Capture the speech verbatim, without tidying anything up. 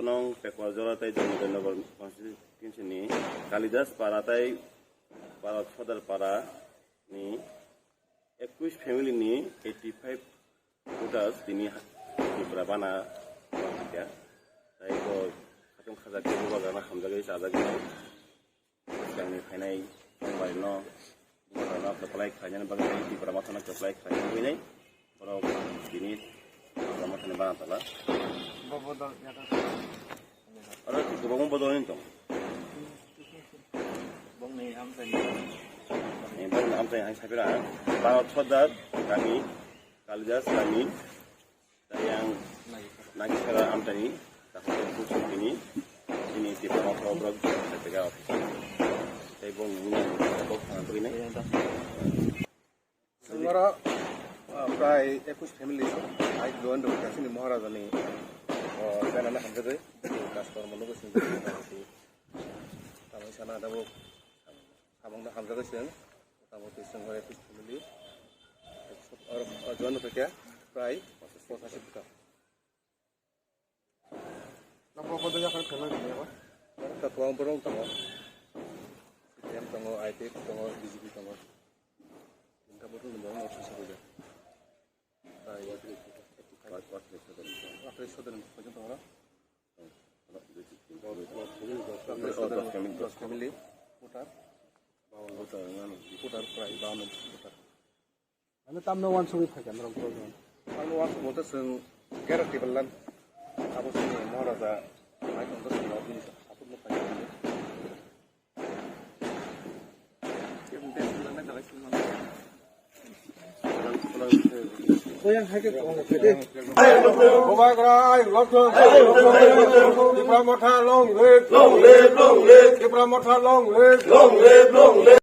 Nong Pekwa Jora tei Damodar Nagar constituency ni Kalidas Para tei Bharat Sodar Para ni ekush family ni eighty five voters tini Tripura bana ya. Tai ko khatung khaja ke bubagra na hamjagwi chajagwi. Swkangni phainai tongbaino, bubagrano kwplai khlainani bagwi, Tipra Mothano kwplai khlainani bagwi nai borok tini Tipra Mothani bana tala. Bo bodol yathar. Oro kwbangma bodol wngwi tong. Bongni amchaini. Ni bongni amchaini hai sapira. Bharat Sodar kami, Kalidas kami, Tei ang nagi sara amtani, taksa kuchuk bini, bini Tipra Motha borok tega office. Tei bo nini bok thang twi nai. Sengora, ah, prai ekush family so, ai duan do kasini Maharajani, oh, janana hamjagwi, kas kormo logo sing. Tamo sana da bo, samung da hamjagwi sing. Motamoti chwng oro family, oro join wngkha khe prai pochashi bwkha. Nokro podo yakhar khelai rwya ba? Oro kwbang borok tongo. C P M tongo, I P F tongo, B J P tongo. Inta borok ni borok no office o rwjak. Prai atri sodon poito tongo. Atri sodon, dos family voter. Voter prai bawan voter. Ano tamno wansugwi phaikha norok borok no? Ano wansuk bote chwng guarantee bellan. Abo chini Maharaja mai tongdo chwng no bini support no phaikha. Bubagra, I love you. Tipra Motha, long live. Long live, long live. Tipra Motha, long live. Long live, long live.